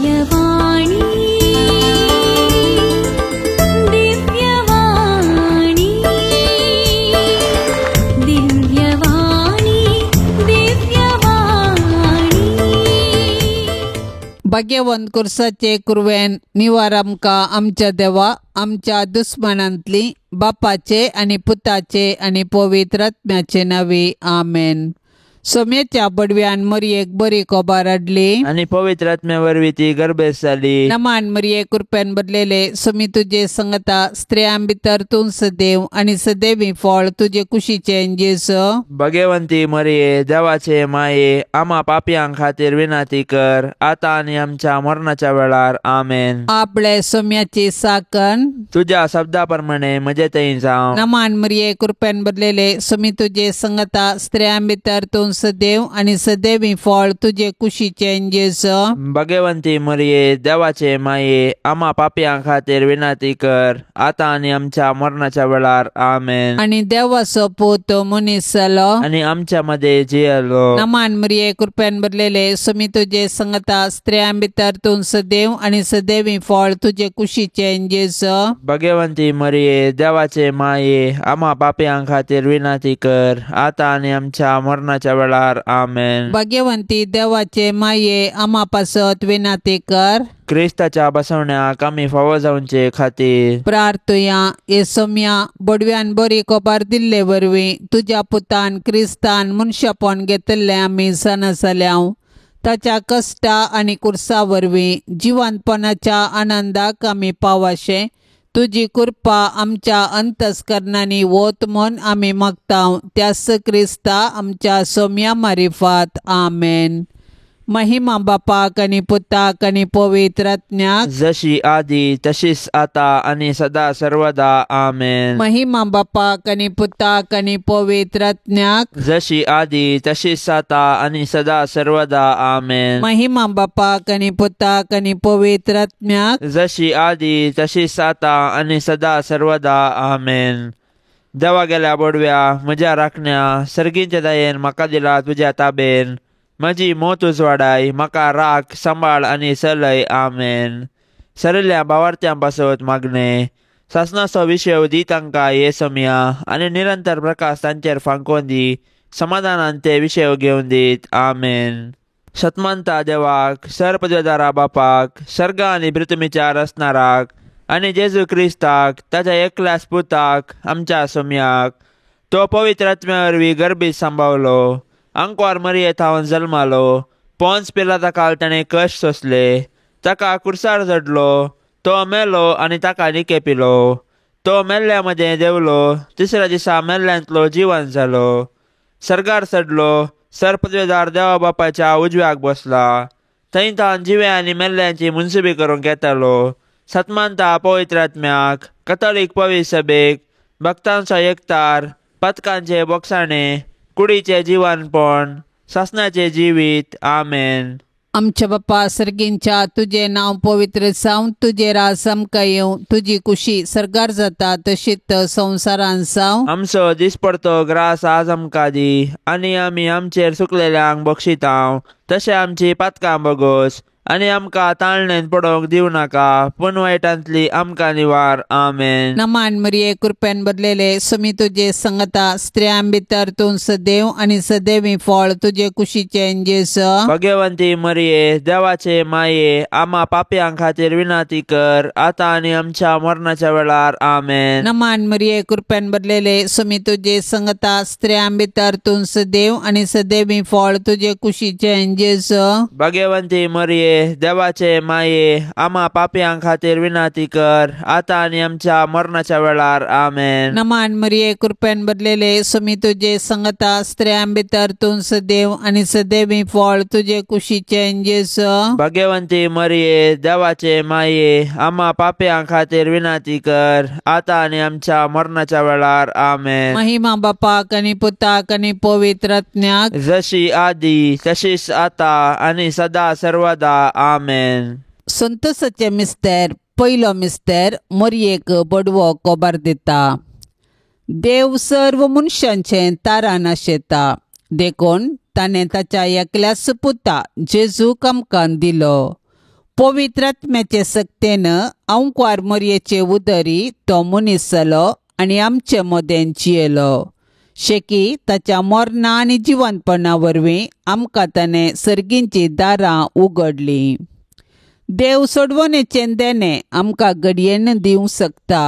दिव्यवाणी दिव्यवाणी दिव्यवाणी दिव्यवाणी. भाग्यवंत कुर्साचे कुरवेन निवार आमकां आमच्या देवा आमच्या दुस्मानांतली बापाचे आनी पुताचे आनी पवित्र आत्म्याचे नांवी आमेन. सोम्याच्या बडव्यान मरयेक बरी कोबार हाडली आनी पवित्र आत्म्या वरवीं ती गर्भेस्त जाली. नमान मरये कृपेन भरलेले सोमी तुजे संगता स्त्रियां भितर तूं सदैव आनी सदैवी फळ तुजे कुशीचें जेजू. भगवंती मरिये देवाचे माये आमा पापयां खातीर विनंती कर आतां आनी आमच्या मरणाच्या वेळार आमेन. आपले सोम्याची साकन तुज्या शब्दा प्रमाणे म्हजे थंय जावं. नमान मरिये कृपेन भरलेले सोमी तुजे संगता स्त्रियां भितर तूं सदैव आनी सदैवी फळ तुजे कुशीचें जेजू. भगवंती मरिये देवाचे माये आमा पापयां खातीर विनंती कर आतां आनी आमच्या मरणाच्या वेळार आमेन. आनी देवाचो पूत मनीस जालो आनी आमच्या मध्ये जियेलो. नमान मरिये कृपेन भरलेले सोमी तुजे संगता स्त्रियां भितर तूं सदैव आनी सदैवी फळ तुजे कुशीचें जेजू. भगवंती मरिये देवाचे माये आमा पापयां खातीर विनंती कर आतां आनी आमच्या मरणाच्या वेळार आमेन. भाग्यवंती देवाचे माये आमा पासत विनंती कर. क्रिस्ताच्या बसवण्याक आमी फावो जावचे खातीर प्रार्थुया. हे सोम्या बडव्यान बरी कोबार दिल्ले वरवीं तुज्या पुतान क्रिस्तान मनशापण घेतिल्लें आमी जाणा जाल्या. ताच्या कश्टा आनी कुर्सा वरवीं जिवंतपणाच्या आनंदाक आमी पावाशें तुजी कृपा आमच्या अंतस्करणांनी वत म्हूण आमी मागता त्यास क्रिस्ता आमच्या सोम्या मारिफात आमेन. महिमा बापाक आनी पुताक आनी पवित्र आत्म्याक जशी आदी तशीच आता आनी सदा सर्वदा आमेन. महिमा बापाक आनी पुताक आनी पवित्र आत्म्याक जशी आदी तशीच आता आनी सदा सर्वदा आमेन. महिमा बापाक आनी पुताक आनी पवित्र आत्म्याक जशी आदी तशीच आता आनी सदा सर्वदा आमेन. देवा गेल्या बोडव्या म्हज्या राखण्या सर्गींच्या दयेन म्हाका दिला तुज्या ताबेन म्हजी मोत उजवाडाय म्हाका राख सांबाळ आनी चलय आमेन. सरिल्ल्या भावार्थ्यां पासत मागणे सासनाचो विशय दी तांकां हे समया आनी निरंतर प्रकाश तांचेर फांकोवन दी समाधानान ते विशय घेवन दीत आमेन. सतमानता देवाक सरपदवेदारा बापाक सर्गा आनी पृथ्वीच्या रचणाराक आनी जेजू क्रिस्ताक ताच्या एकल्याच पुताक आमच्या सोम्याक तो पवित्र आत्म्या वरवीं गर्भीत सांबावलो अंकवार मरिये थावन जल्मालो पोन्स पिलाता काल ताणें कश्ट सोंसले ताका कुर्सार चडलो तो मेलो आनी ताका निके पिलो तो मेल्ल्या मदें देंवलो तिसऱ्या दिसा मेल्ल्यांतलो जिवन जालो सर्गार चडलो सरपदवेदार देवा बापाच्या उजव्याक बसला थंय तावन जिव्या आनी मेल्ल्यांची मुनसुबी करूंक येतालो. सतमानता पवित्र आत्म्याक कथोलीक पवित्र सभेक भक्तांचो एकतार पथकांचे बोगसाणे कुडीचें जिवनपण सासनाचें जिवीत आमेन. आमच्या बापा सर्गींच्या तुजें नांव पवित्र जावं तुजें राज आमकां येवं तुजी कुशी सर्गार जाता तशीच संवसारान जावं. आमचो दिसपडतो ग्रास आज आमकां दी आनी आमी आमचेर सुकलेल्यांक बक्षितांव तशें आमची पातकां बगोस आनी आमकां ताळणेन पडोवंक दिवं नाका पूण वायटांतली आमकां निवार आमेन. नमान मरिये कृपेन भरलेले सोमी तुजे संगता स्त्रियां भितर तूं सदैव आनी सदैवी फळ तुजे कुशीचें जेजू. भगवंती मरिये देवाचे माये आमा पापयां खातीर विनंती कर आतां आनी आमच्या मरणाच्या वेळार आमेन. नमान मरिये कृपेन भरलेले सोमी तुजे संगता स्त्रियां भितर तूं सदैव आनी सदैवी फळ तुजे कुशीचें जेजू. भगवंती मरिये देवाचे माये आमा पापयां खातीर विनंती कर आतां आनी आमच्या मरणाच्या वेळार आमेन. नमान मरिये कृपेन भरलेले सोमी तुजे संगता स्त्रियां भितर तूं सदैव आनी सदैवी फळ तुजे कुशीचें जेजू. भगवंती मरिये देवाचे माये आमा पापयां खातीर विनंती कर आतां आनी आमच्या मरणाच्या वेळार आमेन. महिमा बापाक आनी पुताक आनी पवित्र आत्म्याक जशी आदी तशीच आता आनी सदा सर्वदा आमेन. संतोषाचे मिस्तेर पयलो मिस्तेर मोरयेक बडवो कोबार दिता. देव सर्व मनशांचें तारान आशेता देखून ताणें ताच्या एकल्याच पुता जेजूक आमकां दिलो. पवित्र आत्म्याचे सक्तेन अंकवार मोरयेचे उदरी तो मनीस जालो आनी आमचे मदें जियेलो. शेकी ताच्या मरणा आनी जिवंतपणा वरवीं आमकां ताणें सर्गींची दारां उगडलीं. देव सोडवणेचें देणें आमकां घडयेन दिवंक शकता,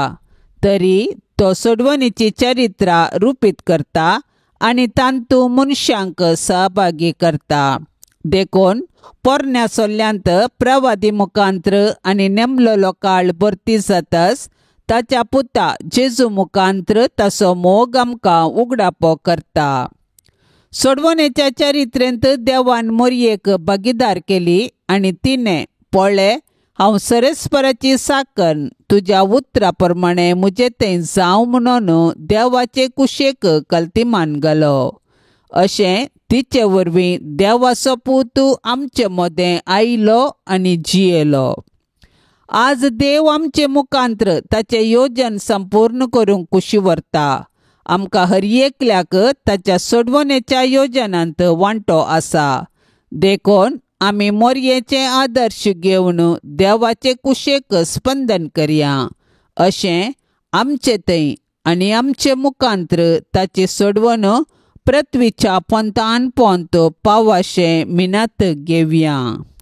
तरी तो सोडवणेची चरित्रां रुपीत करता आनी तांतू मनशांक सहभागी करता. देखून पोरण्या सोल्ल्यांत प्रवादी मुखांत्र आनी नेमलेलो काळ भरती जाताच ताच्या पुता जेजू मुखांत्र ताचो मोग आमकां उगडापो करता. सोडवणेच्या चरित्रेंत देवान मोरयेक भागीदार केली आनी तिणें पळय हांव सरेस्पराची साकन तुज्या उतरा प्रमाणे म्हजें तें जावं म्हणून देवाचे कुशेक कल्तिमान घालो. अशें तिचे वरवीं देवाचो पूत आमचे मदें आयलो आनी जियेलो. आज देव आमचे मुखांत्र ताचें योजन संपूर्ण करूंक कुशी व्हरता. आमकां हर एकल्याक ताच्या सोडवणेच्या योजनांत वांटो आसा. देखून आमी मोरयेचे आदर्श घेवन देवाचे कुशेक स्पंदन करया. अशें आमचे थंय आनी आमचे मुखांत्र ताची सोडवण पृथ्वीच्या पोंतान पोंत पावाशें मिनात घेवया.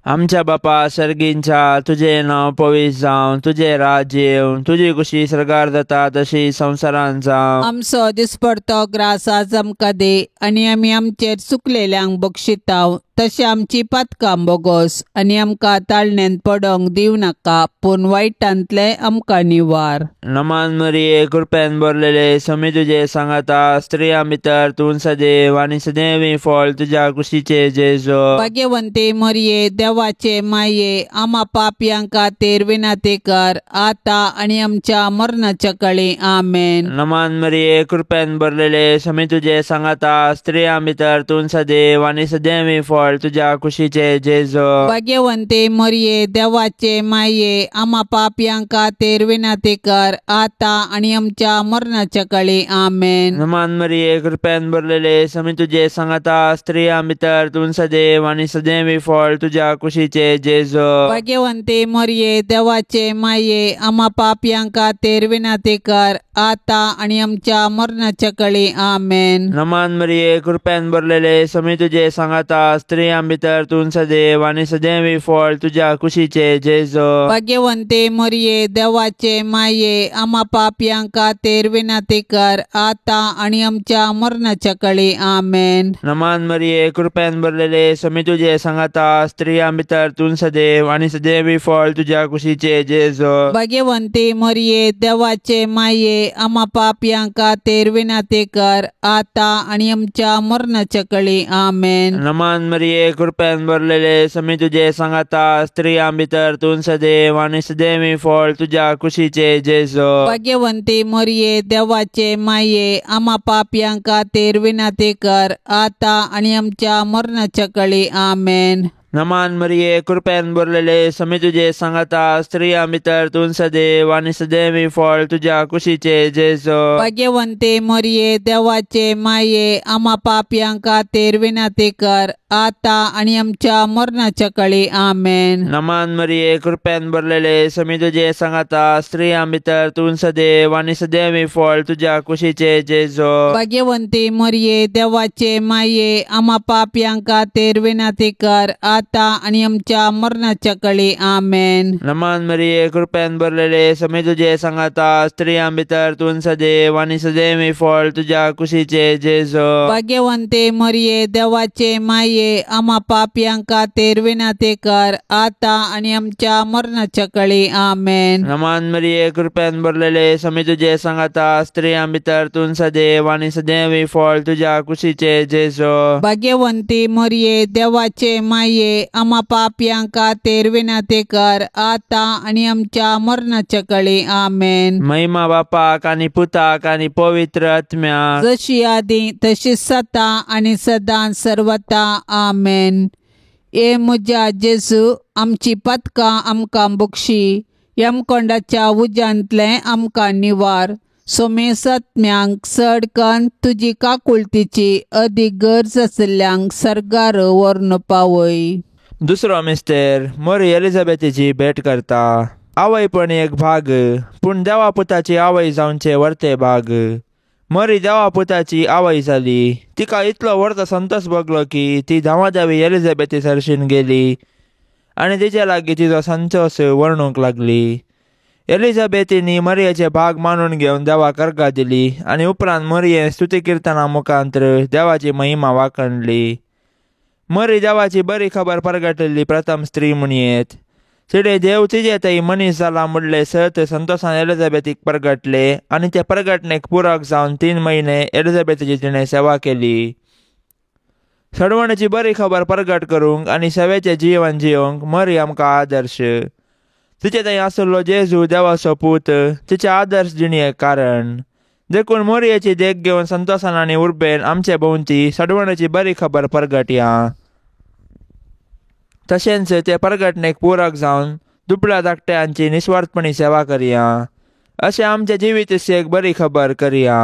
आमच्या बापा सर्गींच्या तुजें नांव पवित्र जावं, तुजें राज्य येवं, तुजी कुशी सर्गार जाता तशी संवसारांत जावं. आमचो दिसपडतो ग्रास आज आमकां दी आनी आमी आमचेर चुकलेल्यांक बक्षिताव तशें आमची पातकां बोगोस आनी आमकां ताळण्यांत पडोंक दिवं नाका, पूण वायटांतलें आमकां निवार. नमान मरिये, कृपेन भरलेले, स्वामी तुजे सांगाता, स्त्रियां भितर तूं सदैव आनी सदैवी फळ तुज्या कुशीचे जेजू. भाग्यवंती मरिये, देवाचे माये, आमा पापयां खातीर विनंती कर आता आनी आमच्या मरणाच्या काळी. आमेन. नमान मरिये, कृपेन भरलेले, स्वामी तुजे सांगाता, स्त्रियां भितर तूं सदैव आनी सदैवी फळ तुज्या कुशीचे जेजू. भाग्यवंती मरिये, देवाचे माये, आमा पापयां खातीर विनंती कर आता आनी आमच्या मरणाच्या काळी. आमेन. नमान मरिये, कृपेन भरलेले, स्वामी तुजे सांगाता, स्त्रियां भितर तूं सदैव आनी सदैवी फळ तुज्या कुशीचे जेजू. भाग्यवंती मरिये, देवाचे माये, आमा पापयां खातीर विनंती कर आता आनी आमच्या मरणाच्या काळी. आमेन. नमान मरिये, कृपेन भरलेले, स्वामी तुजे सांगाता, स्त्रियां भितर तूं सदैव आनी सदैवी फळ तुज्या कुशीचे जेजू. भाग्यवंती मरिये, देवाचे माये, आमा पापयां खातीर विनंती कर आता आनी आमच्या मरणाच्या काळी. आमेन. नमान मरिये, कृपेन भरलेले, स्वामी तुजे सांगाता, स्त्रियां भितर तूं सदैव आनी सदैवी फळ तुज्या कुशीचे जेजू. भाग्यवंती मरिये, देवाचे माये, आमा पापयां खातीर विनंती कर आता आनी आमच्या मरणाच्या काळी. आमेन. नमान मरिये, कृपेन भरलेले, स्वामी तुजे सांगाता, स्त्रियां भितर तूं सदैव आनी सदैवी फळ तुज्या कुशीचे जेजू. भाग्यवंती मरिये, देवाचे माये, आमा पापयां खातीर विनंती कर आता आनी आमच्या मरणाच्या काळी. आमेन. नमान मरिये, कृपेन भरलेले, स्वामी तुजे सांगाता, स्त्रियां भितर तूं सदैव आनी सदैवी फळ तुज्या कुशीचे जेजू. भाग्यवंती मरिये, देवाचे माये, आमा पापयां खातीर विनंती कर आता आनी आमच्या मरणाच्या काळी. आमेन. नमान मरिये, कृपेन भरलेले, स्वामी तुजे सांगाता, स्त्रियां भितर तूं सदैव आनी सदैवी फळ तुज्या कुशीचे जेजू. भाग्यवंती मरिये, देवाचे माये, आमा पापयां खातीर विनंती कर आता आनी आमच्या मरणाच्या काळी. आमेन. नमान मरिये, कृपेन भरलेले, स्वामी तुजे सांगाता, स्त्रियां भितर तूं सदैव आनी सदैवी फळ तुज्या कुशीचे जेजू. भाग्यवंती मरिये, देवाचे माये, आमा पापयां खातीर विनंती कर आता आनी आमच्या मरणाच्या काळी. आमेन. नमान मरिये, कृपेन भरलेले, स्वामी तुजे सांगाता, स्त्रियां भितर तूं सदैव आनी सदैवी फळ तुज्या कुशीचे जेजू. भाग्यवंती मरिये, देवाचे माये, आमा पापयां खातीर विनंती कर आता आनी आमच्या मरणाच्या काळी. आमेन. महिमा बापाक आनी पुताक आनी पवित्र आत्म्याक, जशी आदी तशी सता आनी सदां सर्वता. आमेन. ए म्हज्या जेजू, आमची पातकां आमकां बक्षी, यमकोंडाच्या उज्यांतलें आमकां निवार, सोमेसत्म्यांक चड कन्न तुजी काकुळतीची अदीक गरज आशिल्ल्यांक सर्गार व्हरून पावय. दुसरो मिस्तेर मरी एलिझाबेथीची भेट करता. आवय पण एक भाग, पूण देवा पुताची आवय जावचे वर्ते भाग. मरी देवा पुताची आवय जाली. तिका इतलो व्हडलो संतोष भोगलो की ती धांवाधावी एलिझाबेथी सरशीन गेली आनी तिचे लागीं तिचो संतोष वर्णूंक लागली. एलिझाबेथीनी मरियेचे भाग मानून घेवन देवाक अर्घा दिली आनी उपरांत मरिये स्तुती किर्तना मुखांत्र देवाची महिमा वाखणली. मरी देवाची बरी खबर परगटिल्ली प्रथम स्त्री म्हणयेत. तिणे देव तिजे थंय मनीस जाला म्हणले सत संतोषान एलिझाबेथीक परगटले आनी ते परगटणेक पुरक जावन 3 म्हयने एलिझाबेथीची तिणें सेवा केली. सडवणेची बरी खबर परगट करूंक आनी सेवेचें जीवन जियोंक मरी आमकां आदर्श. तिचे थंय आशिल्लो जेजू देवाचो पूत तिचे आदर्श जिणेक कारण. देखून मोरयेची देख घेवन संतोषान आनी उर्बेन आमचे भोंवती सडवणेची बरी खबर परगटया. तशेंच ते परगटणेक पुरक जावन दुबळ्या धाकट्यांची निस्वार्थपणी सेवा करया. अशें आमच्या जिवीत एक बरी खबर करया.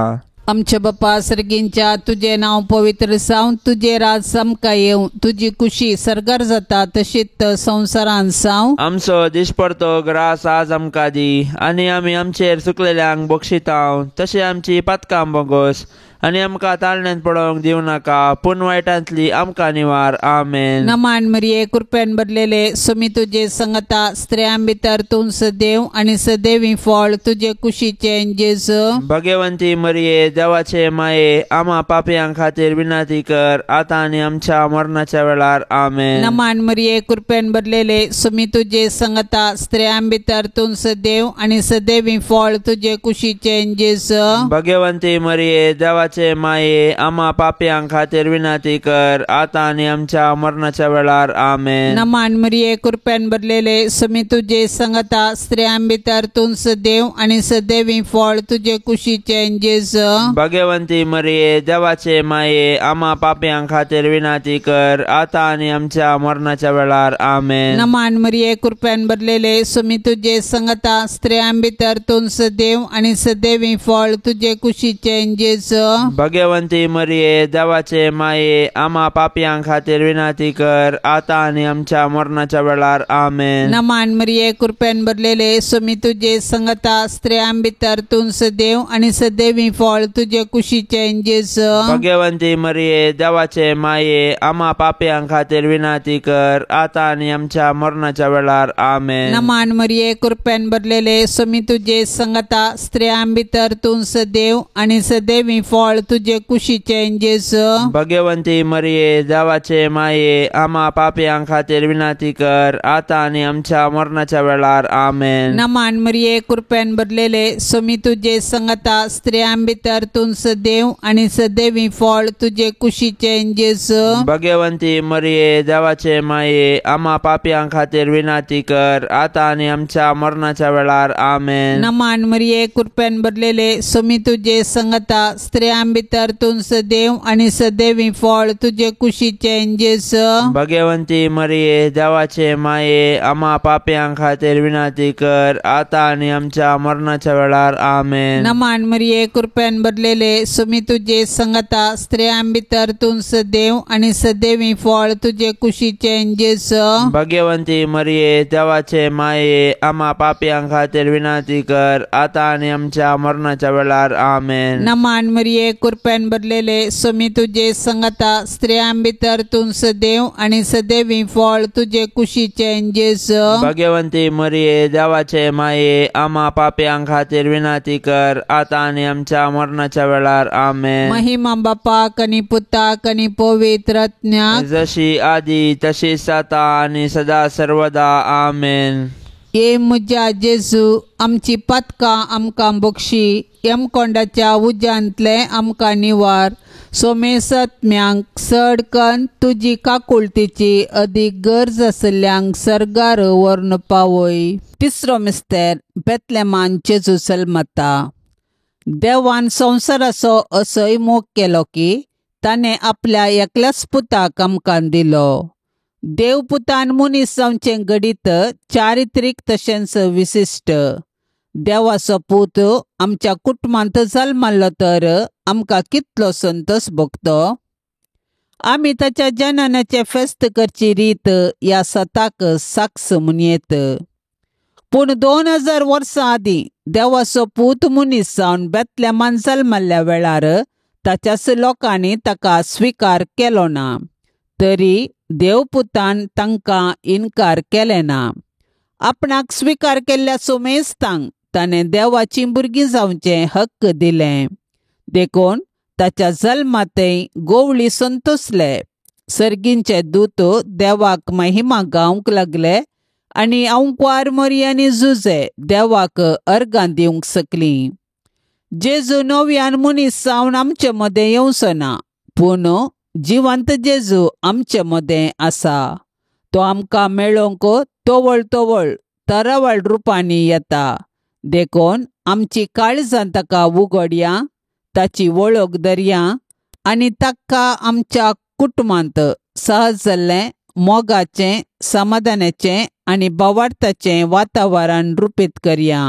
आमच्या बापा सर्गींच्या तुजें नांव पवित्र जावं, तुजें राज आमकां येवं, तुजी कुशी सर्गार जाता तशीच संवसारांत जावं. आमचो दिसपडतो ग्रास आज आमकां दी आनी आमी आमचेर चुकलेल्यांक बक्षितांव तशें आमची पातकां बोगोस आनी आमकां ताळण्यांत पडोवंक दिवं नाका, पूण वायटांतली आमकां निवार. आमेन. नमान मरिये, कृपेन भरलेले, सुमी तुजे संगता, स्त्रियां भितर तूं सदैव आनी सदैवी फळ तुजे कुशीचें जेजू. भगवंती मरिये, देवाचे माये, आमा पापयां खातीर विनंती कर आतां आनी आमच्या मरणाच्या वेळार. आमेन. नमान मरिये, कृपेन भरलेले, सुमी तुजे संगता, स्त्रियां भितर तूं सदैव आनी सदैवी फळ तुजे कुशीचें जेजू. भगवंती मरिये, देवाचे माये, आमा पापयां खातीर विनंती कर आतां आनी आमच्या मरणाच्या वेळार. आमेन. नमान मरिये, कृपेन भरलेले, सुमी तुजे संगता, स्त्रियां भितर तूं सदैव आनी सदैवी फळ तुजे कुशीचें जेजू. भगवंती मरिये, देवाचे माये, आमा पापयां खातीर विनंती कर आतां आनी आमच्या मरणाच्या वेळार. आमेन. नमान मरिये, कृपेन भरलेले, सुमी तुजे संगता, स्त्रियां भितर तूं सदैव आनी सदैवी फळ तुजे कुशीचें जेजू. भगवंती मरिये, देवाचे माये, आमा पापयां खातीर विनंती कर आतां आनी आमच्या मरणाच्या वेळार. आमेन. नमान मरिये, कृपेन भरलेले, सुमी तुजे संगता, स्त्रियां भितर तूं सदैव आनी सदैवी फळ तुजे कुशीचें जेजू. भगवंती मरिये, देवाचे माये, आमा पापयां खातीर विनंती कर आतां आनी आमच्या मरणाच्या वेळार. आमेन. नमान मरिये, कृपेन भरलेले, सुमी तुजे संगता, स्त्रियां भितर तूं सदैव आनी सदैवी फळ तुजे कुशीचें जेजू. भगवंती मरिये, देवाचे माये, आमा पापयां खातीर विनंती कर आतां आनी आमच्या मरणाच्या वेळार. आमेन. नमान मरिये, कृपेन भरलेले, सुमी तुजे संगता, स्त्रियां भितर तूं सदैव आनी सदैवी फळ तुजे कुशीचें जेजू. भगवंती मरिये, देवाचे माये, आमा पापयां खातीर विनंती कर आतां आनी आमच्या मरणाच्या वेळार. आमेन. नमान मरिये, कृपेन भरलेले, सुमी तुजे संगता, स्त्रियां भितर तूं सदैव आनी सदैवी फळ तुजे कुशीचें जेजू. भगवंती मरिये, देवाचे माये, आमा पापयां खातीर विनंती कर आतां आनी आमच्या मरणाच्या वेळार. आमेन. नमान मरिये, कृपेन भरलेले, सुमी तुजे संगता, स्त्रियां भितर तूं सदैव आनी सदैवी फळ तुजे कुशीचें जेजू. भगवंती मरिये, देवाचे माये, आमा पापयां खातीर विनंती कर आतां आनी आमच्या मरणाच्या वेळार. आमेन. नमान मरिये, कृपेन भरलेले, सुमी तुजे संगता, स्त्रियां भितर तूं सदैव आनी सदैवी फळ तुजे कुशीचें जेजू. भगवंती मरिये, देवाचे माये, आमा पापयां खातीर विनंती कर आतां आनी आमच्या मरणाच्या वेळार. आमेन. महिमा बापाक आनी पुताक आनी पवित्र आत्म्याक, जशी आदी तशीच आतां आनी सदा सर्वदा. आमेन. ये म्हज्या जेजू, आमची पातकां आमकां बक्षी, यमकोंडाच्या उज्यांतले आमकां निवार, सोमेसत्म्यांक चड कन्न तुजी काकुळतीची अदीक गरज आशिल्ल्यांक सर्गार व्हरून पावय. तिसरो मिस्तेर बेतलेमान जेजू जल्मता. देवान संवसाराचो असोय मोग केलो की ताणें आपल्या एकल्याच पुताक आमकां दिलो. देवपुतान मनीस जावचें घडीत चारित्रीक तशेंच विशिश्ट. देवाचो पूत आमच्या कुटुंबांत जल्मल्लो तर आमकां कितलो संतोष भोगतो. आमी ताच्या जननाचें फेस्त करची रीत ह्या सताक साक्ष म्हणयेत. पूण 2000 वर्सां आदीं देवाचो पूत मनीस जावन बेतलेमान जल्मल्ल्या वेळार ताच्याच लोकांनी ताका स्विकार केलो ना, तरी देवपुतान तांकां इनकार केले ना. आपणाक स्विकार केल्ल्या सोमेस्तांक ताणें देवाचीं भुरगीं जावचें हक्क दिलें. देखून ताच्या जल्मातय गोवळी संतोसले. सर्गींचे दूत देवाक महिमा गावंक लागले आनी अंकवार मोरी आनी जुजे देवाक अर्गां दिवंक शकलीं. जेजू नव्यान मनीस जावन आमचे मदें येवचो ना, पूण जिवंत जेजू आमचे मदें आसा. तो आमकां मेळोवंक तवळ तवळ तरावळ रुपांनी येता. देखून आमची काळजां ताका उगडया, ताची वळख दरया आनी ताका आमच्या कुटुंबांत सहज जाल्लें मोगाचें, समाधानाचें आनी भावार्थाचें वातावरण रुपीत करया.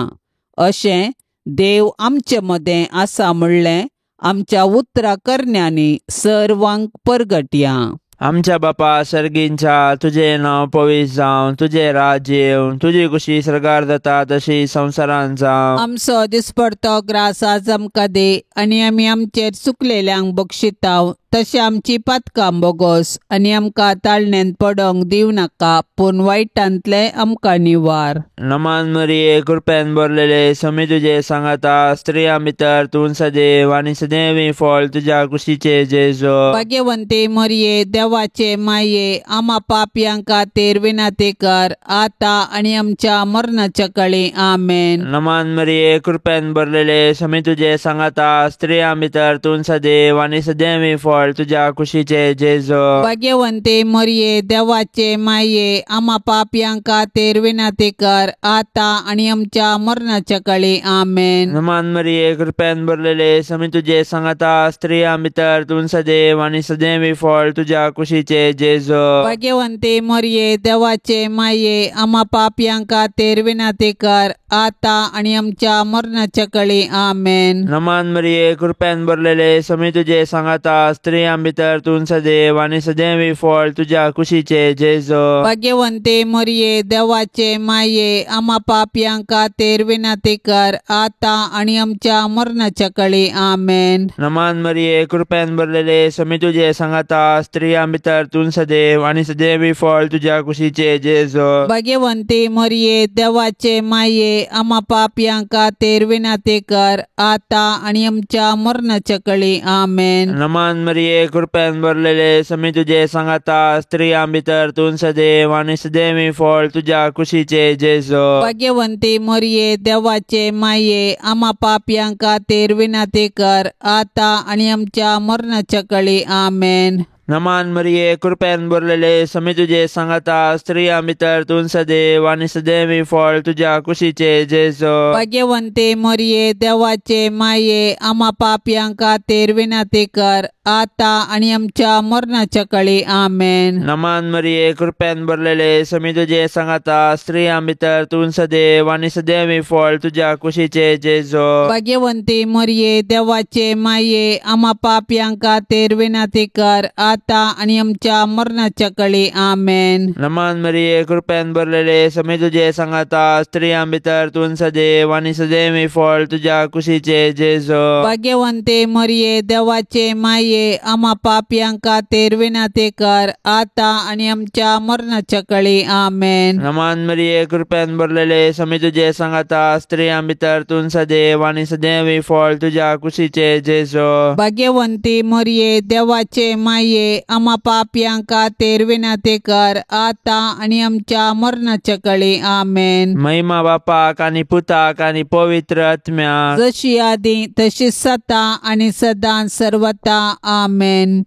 अशें देव आमचे मदें आसा म्हणलें आमच्या उतरा करण्यांनी सर्वांक परगटया. आमच्या बापा सर्गींच्या, तुजें नांव पवित्र जावं, तुजें राज्य येवं, तुजी कुशी सर्गार जाता तशी संवसारांत जावं. आमचो दिसपडतो ग्रास आज आमकां दी आनी आमी आमचेर चुकलेल्यांक बक्षिताव तशें आमची पातकां बोगोस आनी आमकां ताळण्यांत पडोंक दिवं नाका, पूण वायटांतलें आमकां निवार. नमान मरिये, कृपेन भरलेले, स्वामी तुजे सांगाता, स्त्रियां भितर तूं सदैव आनी सदैवी फळ तुज्या कुशीचे जेजू. भाग्यवंती मरिये, देवाचे माये, आमा पापयां खातीर विनंती कर आता आनी आमच्या मरणाच्या काळी. आमेन. नमान मरिये, कृपेन भरलेले, स्वामी तुजे सांगाता, स्त्रियां भितर तूं सदैव आनी सदैवी फळ तुज्या कुशीचे जेजू. भाग्यवंती मरिये, देवाचे माये, आमा पापयां खातीर विनंती कर आता आनी आमच्या मरणाच्या काळी. आमेन. नमान मरिये, कृपेन भरलेले, स्वामी तुजे सांगाता, स्त्रियां भितर तूं सदैव आनी सदैवी फळ तुज्या कुशीचे जेजू. भाग्यवंती मरिये, देवाचे माये, आमा पापयां खातीर विनंती कर आता आनी आमच्या मरणाच्या काळी. आमेन. नमान मरिये, कृपेन भरलेले, स्वामी तुजे सांगाता, स्त्रियां भितर तूं सदैव आनी सदैवी फळ तुज्या कुशीचे जेजू. भाग्यवंती मरिये, देवाचे माये, आमा पापयां खातीर विनंती कर आता आनी आमच्या मरणाच्या काळी. आमेन. नमान मरिये, कृपेन भरलेले, स्वामी तुजे सांगाता, स्त्रियां भितर तूं सदैव आनी सदैवी फळ तुज्या कुशीचे जेजू. भाग्यवंती मरिये, देवाचे माये, आमा पापयां खातीर विनंती कर आता आनी आमच्या मरणाच्या काळी. आमेन. नमान मरिये, कृपेन भरलेले, स्वामी तुजे सांगाता, स्त्रियां भितर तूं सदैव आनी सदैवी फळ तुज्या कुशीचे जेजू. भाग्यवंती मरिये, देवाचे माये, आमा पापयां खातीर विनंती कर आता आनी आमच्या मरणाच्या काळी. आमेन. नमान मरिये, कृपेन भरलेले, स्वामी तुजे सांगाता, स्त्रियां भितर तूं सदैव आनी सदैवी फळ तुज्या कुशीचे जेजू. भाग्यवंती मरिये, देवाचे माये, आमा पापयां खातीर विनंती कर आता आनी आमच्या मरणाच्या काळी. आमेन. नमान मरिये, कृपेन भरलेले, स्वामी तुजे सांगाता, स्त्रियां भितर तूं सदैव आनी सदैवी फळ तुज्या कुशीचे जेजू. भाग्यवंती मरिये, देवाचे माये, आमा पापयां खातीर विनंती कर आता आनी आमच्या मरणाच्या काळी. आमेन. नमान मरिये, कृपेन भरलेले, स्वामी तुजे सांगाता, स्त्रियां भितर तूं सदैव आनी सदैवी फळ तुज्या कुशीचे जेजू. भाग्यवंती मरिये, देवाचे माये, आमा पापयां खातीर विनंती कर आता आनी आमच्या मरणाच्या काळी. आमेन. नमान मरिये, कृपेन भरलेले, स्वामी तुजे सांगाता, स्त्रियां भितर तूं सदैव आनी सदैवी फळ तुज्या कुशीचे जेजू. भाग्यवंती मरिये, देवाचे माये, आमा पापयां खातीर विनंती कर आता आनी आमच्या मरणाच्या काळी. आमेन. महिमा बापाक आनी पुताक आनी पवित्र आत्म्याक, जशी आदी तशी सता आनी सदां सर्वता. आमेन.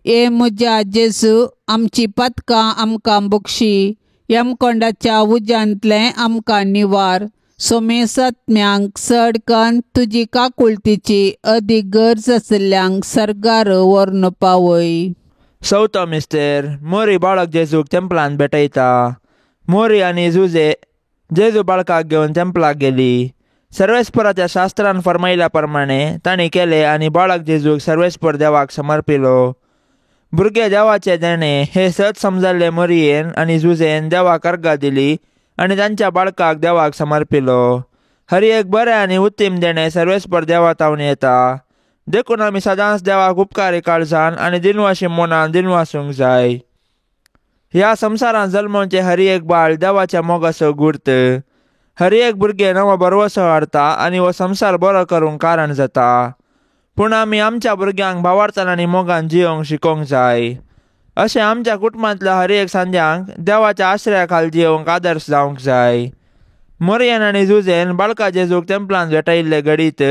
ए म्हज्या जेजू, आमची पातकां आमकां बक्षी, यमकोंडाच्या उज्यांतलें आमकां निवार, सोमेसात्म्यांक चड कन्न तुजी काकुळतीची अदीक गरज आशिल्ल्यांक सर्गार व्हरून पावय. चवथो मिस्तेर, मोरी बाळक जेजूक तेंपलान भेटयता. मोरी आनी जुजे जेजू बाळकाक घेवन तेंपलाक गेली. सर्वेस्पराच्या शास्त्रान फर्मायल्या प्रमाणे तांणी केले आनी बाळक जेजूक सर्वेस्पर देवाक समर्पिलो. भुरगे देवाचे देणे हे सत समजल्ले मरियेन आनी जुजेन देवाक अर्गां दिली आनी तांच्या बाळकाक देवाक समर्पिलो. हर एक बरें आनी उत्तीम देणें सर्वेस्पर देवा तावन येता. देखून आमी सदांच देवाक उपकारी काळजान आनी दिनवाशी मनान दिनवासूंक जाय. ह्या संवसारांत जल्मोवचें हर एक बाळ देवाच्या मोगाचो गुर्त. हर एक भुरगें नवो भरवसो हाडटा आनी हो संवसार बरो करूंक कारण जाता. पूण आमी आमच्या भुरग्यांक भावार्थान आनी मोगान जियोंक शिकोवंक जाय. अशें आमच्या कुटुंबांतल्या हर एक सांद्यांक देवाच्या आश्रया खाल जियोंक आदर्श जावंक जाय. मोरयन आनी जुजेन बाळका जेजूक तेंपलान भेटयल्ले घडीत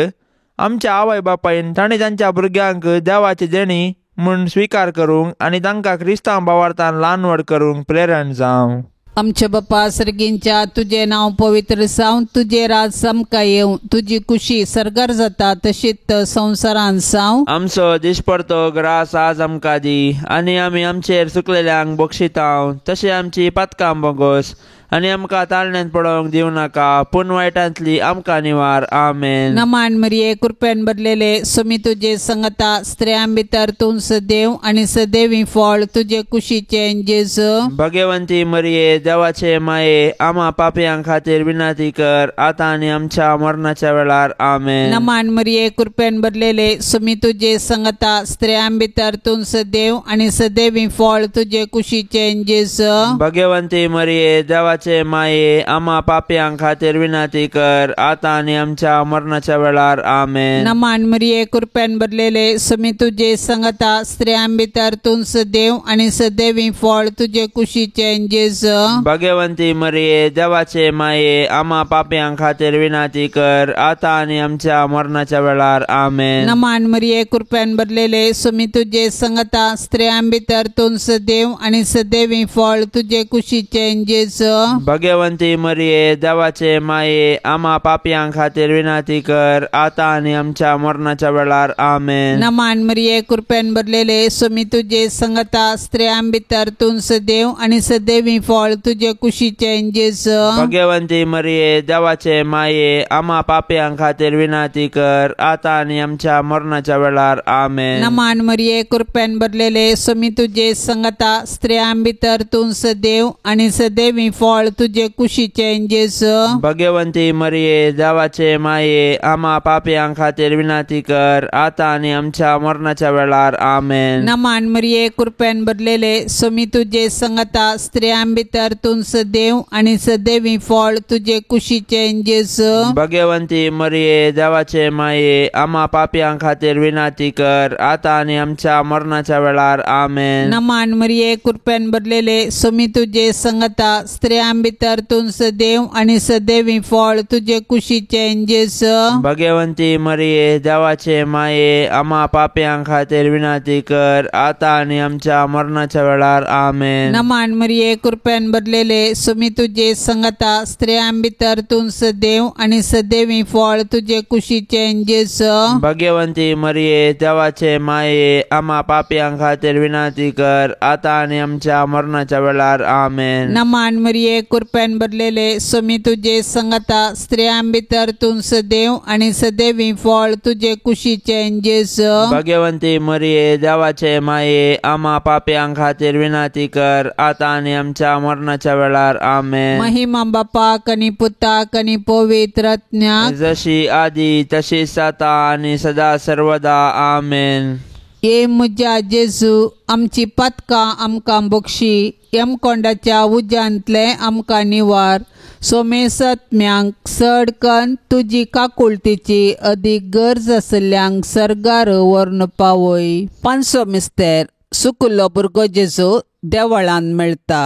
आमच्या आवय बापायन तांणी तांच्या भुरग्यांक देवाची देणी म्हूण स्विकार करूंक आनी तांकां क्रिस्तांव भावार्थान ल्हान व्हड करूंक प्रेरण जावं. आमच्या बापा सर्गींच्या तुजें नांव पवित्र जावं, तुजें राज आमकां येवं, तुजी कुशी सर्गार जाता तशीच संवसारांत जावं. आमचो दिसपडतो ग्रास आज आमकां दी आनी आमी आमचेर चुकलेल्यांक बक्षितांव तशें आमची पातकां बोगोस आनी आमकां ताळण्यांत पडोवंक दिवं नाका पूण वायटांतली आमकां निवार. आमेन. नमान मरिये, कृपेन भरलेले, सुमी तुजे संगता, स्त्रियां भितर तूं सदैव आनी सदैवी फळ तुजे कुशीचें जेजू. भगवंती मरिये, देवाचे माये, आमा पापयां खातीर विनंती कर आतां आनी आमच्या मरणाच्या वेळार. आमेन. नमान मरिये, कृपेन भरलेले, सुमी तुजे संगता, स्त्रियां भितर तूं सदैव आनी सदैवी फळ तुजे कुशीचें जेजू. भगवंती मरिये, देवाचे माये, आमा पापयां खातीर विनंती कर आतां आनी आमच्या मरणाच्या वेळार. आमेन. नमान मरिये, कृपेन भरलेले, सुमी तुजे संगता, स्त्रियां भितर तूं सदैव आनी सदैवी फळ तुजे कुशीचें जेजू. भगवंती मरिये, देवाचे माये, आमा पापयां खातीर विनंती कर आतां आनी आमच्या मरणाच्या वेळार. आमेन. नमान मरिये, कृपेन भरलेले, सुमी तुजे संगता, स्त्रियां भितर तूं सदैव आनी सदैवी फळ तुजे कुशीचें जेजू. भगवंती मरिये, देवाचे माये, आमा पापयां खातीर विनंती कर आतां आनी आमच्या मरणाच्या वेळार. आमेन. नमान मरिये, कृपेन भरलेले, सुमी तुजे संगता, स्त्रियां भितर तूं सदैव आनी सदैवी फळ तुजे कुशीचें जेजू. भगवंती मरिये, देवाचे माये, आमा पापयां खातीर विनंती कर आतां आनी आमच्या मरणाच्या वेळार. आमेन. नमान मरिये, कृपेन भरलेले, सुमी तुजे संगता, स्त्रियां भितर तूं सदैव आनी सदैवी फळ तुजे कुशीचें जेजू. भगवंती मरिये, देवाचे माये, आमा पापयां खातीर विनंती कर आतां आनी आमच्या मरणाच्या वेळार. आमेन. नमान मरिये, कृपेन भरलेले, सुमी तुजे संगता, स्त्रियां भितर तूं सदैव आनी सदैवी फळ तुजे कुशीचें जेजू. भगवंती मरिये, देवाचे माये, आमा पापयां खातीर विनंती कर आतां आनी आमच्या मरणाच्या वेळार. आमेन. नमान मरिये, कृपेन भरलेले, सुमी तुजे संगता, स्त्रियां भितर तूं सदैव आनी सदैवी फळ तुजे कुशीचें जेजू. भगवंती मरिये, देवाचे माये, आमा पापयां खातीर विनंती कर आतां आनी आमच्या मरणाच्या वेळार. आमेन. नमान मरिये, कृपेन भरलेले, सुमी तुजे संगता, स्त्रियां भितर तूं सदैव आनी सदैवी फळ तुजे कुशीचें जेजू. भगवंती मरिये, देवाचे माये, आमा पापयां खातीर विनंती कर आतां आनी आमच्या मरणाच्या वेळार. आमेन. नमान मरिये, कृपेन भरलेले, सुमी तुजे संगता, स्त्रियां भितर तूं सदैव आनी सदैवी फळ तुजे कुशीचें जेजू. भगवंती मरिये, देवाचे माये, आमा पापयां खातीर विनंती कर आतां आनी आमच्या मरणाच्या वेळार. आमेन. महिमा बापाक आनी पुताक आनी पवित्र आत्म्याक, जशी आदी तशीच आतां आनी सदा सर्वदा. आमेन. ये म्हज्या जेजू, आमची पातकां आमकां बक्षी, यमकोंडाच्या उज्यांतले आमकां निवार, सोमेसत्म्यांक चड कन्न तुजी काकुळतीची अदीक गरज आशिल्ल्यांक सर्गार व्हरून पावय. पांचवो मिस्तेर, सुकुल्लो भुरगो जेजू देवळान मेळटा.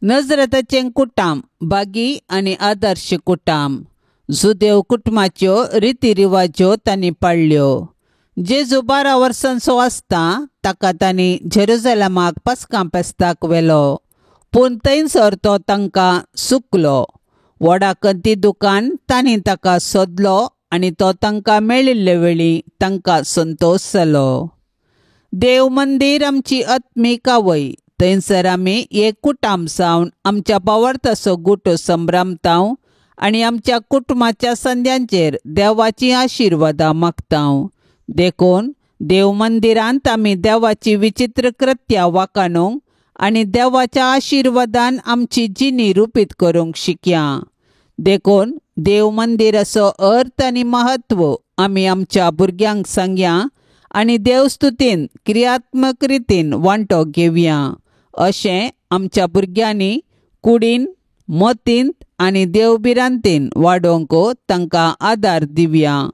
नजरेताचें कुटाम बागी आनी आदर्श कुटाम. जुदेव कुटुंबाच्यो रिती रिवाज्यो तांणी पाळ्ळ्यो. जेजू 12 वर्सांचो आसता ताका तांणी जेरुजलमाक पास्कां फेस्ताक व्हेलो, पूण थंयसर तो तांकां सुकलो. व्हडा कंती दुकान तांणी ताका सोदलो आनी तो तांकां मेळिल्ले वेळी तांकां संतोश जालो. देव मंदीर आमची आत्मीक आवय, थंयसर आमी एक कुटाम जावन आमच्या भावार्थाचो गुटो संभ्रमताव आनी आमच्या कुटुंबाच्या संद्यांचेर देवाची आशिर्वादां मागताव. देखून देव मंदिरांत आमी देवाची विचित्र कृत्या वाकाणूंक आनी देवाच्या आशिर्वादान आमची जिणी रुपीत करूंक शिकया. देखून देव मंदिराचो अर्थ आनी महत्व आमी आमच्या भुरग्यांक सांगया आनी देवस्तुतीन क्रियात्मक रितीन वांटो घेवया. अशें आमच्या भुरग्यांनी कुडीन, मतींत आनी देवभिरांतीन वाडोवंक तांकां आदार दिवया.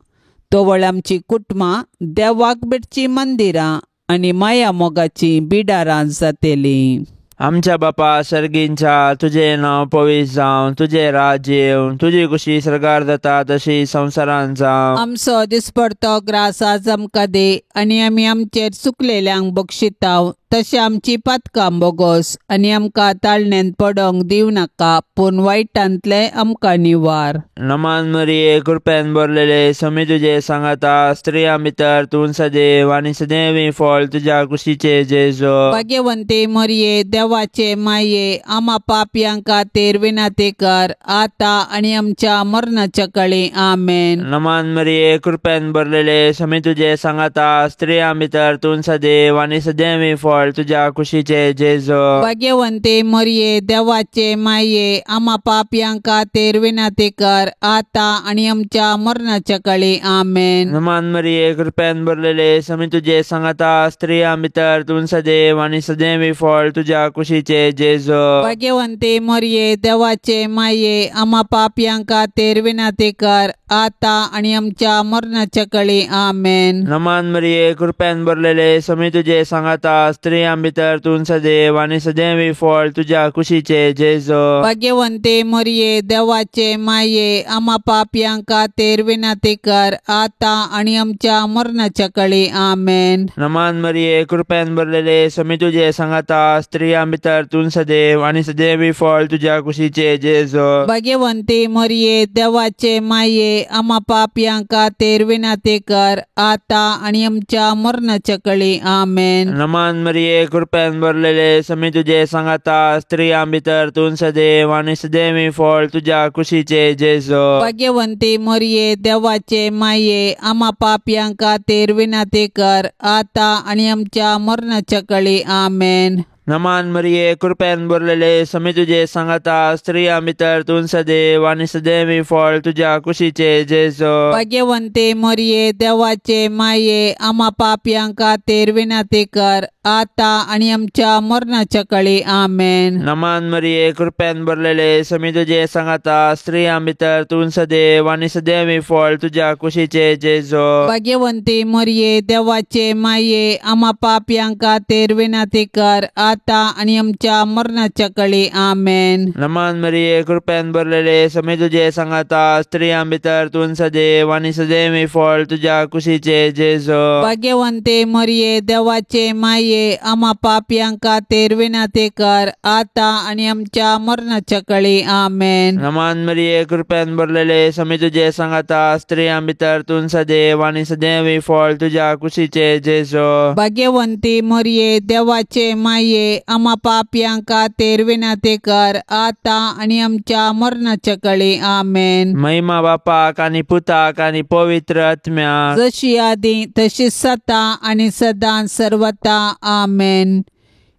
तवळ आमची कुटुंबां देवाक भेटची मंदिरां आनी माया मोगाची बिडारां जातलीं. आमच्या बापा सर्गींच्या, तुजें नांव पवित्र जावं, तुजें राज्य येवं, तुजी खुशी सर्गार जाता तशी संवसारांत जावं. आमचो दिसपडतो ग्रास आज आमकां दी आनी आमी आमचेर चुकलेल्यांक बक्षिताव तशें आमची पातकां बोगोस आनी आमकां ताळण्यांत पडोंक दिवं नाका, पूण वायटांतलें आमकां निवार. नमान मरिये, कृपेन भरलेले, स्वामी तुजे सांगाता, स्त्रियां भितर तूं सदैव आनी सदैवी फळ तुज्या कुशीचे जेजू. भाग्यवंती मरिये, देवाचे माये, आमा पापयां खातीर विनंती कर आता आनी आमच्या मरणाच्या काळी. आमेन. नमान मरिये, कृपेन भरलेले, स्वामी तुजे सांगाता, स्त्रियां भितर तूं सदैव आनी सदैवी फळ तुज्या कुशीचे जेजू. भाग्यवंती मरिये, देवाचे माये, आमा पापयां खातीर विनंती कर आता आनी आमच्या मरणाच्या काळी. आमेन. नमान मरिये, कृपेन भरलेले, स्वामी तुजे सांगाता, स्त्रियां भितर तूं सदैव आनी सदैवी फळ तुज्या कुशीचे जेजू. भाग्यवंती मरिये, देवाचे माये, आमा पापयां खातीर विनंती कर आता आनी आमच्या मरणाच्या काळी. आमेन. नमान मरिये, कृपेन भरलेले, स्वामी तुजे सांगाता, स्त्रियां भितर तूं सदैव आनी सदैवी फळ तुज्या कुशीचे जेजू. भाग्यवंती मरिये, देवाचे माये, आमा पापयां खातीर विनंती कर आता आनी आमच्या मरणाच्या काळी. आमेन. नमान मरिये, कृपेन भरलेले, स्वामी तुजे सांगाता, स्त्रियां भितर तूं सदैव आनी सदैवी फळ तुज्या कुशीचे जेजू. भाग्यवंती मरिये, देवाचे माये, आमा पापयां खातीर विनंती कर आता आनी आमच्या मरणाच्या काळी. आमेन. नमान मरिये, कृपेन भरलेले, स्वामी तुजे सांगाता, स्त्रियां भितर तूं सदैव आनी सदैवी फळ तुज्या कुशीचे जेजू. भाग्यवंती मरिये, देवाचे माये, आमा पापयां खातीर विनंती कर आता आनी आमच्या मरणाच्या काळी. आमेन. नमान मरिये, कृपेन भरलेले, स्वामी तुजे सांगाता, स्त्रियां भितर तूं सदैव आनी सदैवी फळ तुज्या कुशीचे जेजू. भाग्यवंती मरिये, देवाचे माये, आमा पापयां खातीर विनंती कर आता आनी आमच्या मरणाच्या काळी. आमेन. नमान मरिये, कृपेन भरलेले, स्वामी तुजे सांगाता, स्त्रियां भितर तूं सदैव आनी सदैवी फळ तुज्या कुशीचे जेजू. भाग्यवंती मरिये, देवाचे माये, आमा पापयां खातीर विनंती कर आता आनी आमच्या मरणाच्या काळी. आमेन. नमान मरिये, कृपेन भरलेले, स्वामी तुजे सांगाता, स्त्रियां भितर तूं सदैव आनी सदैवी फळ तुज्या कुशीचे जेजू. भाग्यवंती मरिये, देवाचे माये, आमा पापयां खातीर विनंती कर आता आनी आमच्या मरणाच्या काळी. आमेन. नमान मरिये, कृपेन भरलेले, स्वामी तुजे सांगाता, स्त्रियां भितर तूं सदैव आनी सदैवी फळ तुज्या कुशीचे जेजू. भाग्यवंती मरिये, देवाचे माये, आमा पापयां खातीर विनंती कर आता आनी आमच्या मरणाच्या काळी. आमेन. महिमा बापाक आनी पुताक आनी पवित्र आत्म्याक, जशी आदी तशी सता आनी सदां सर्वता. आमेन.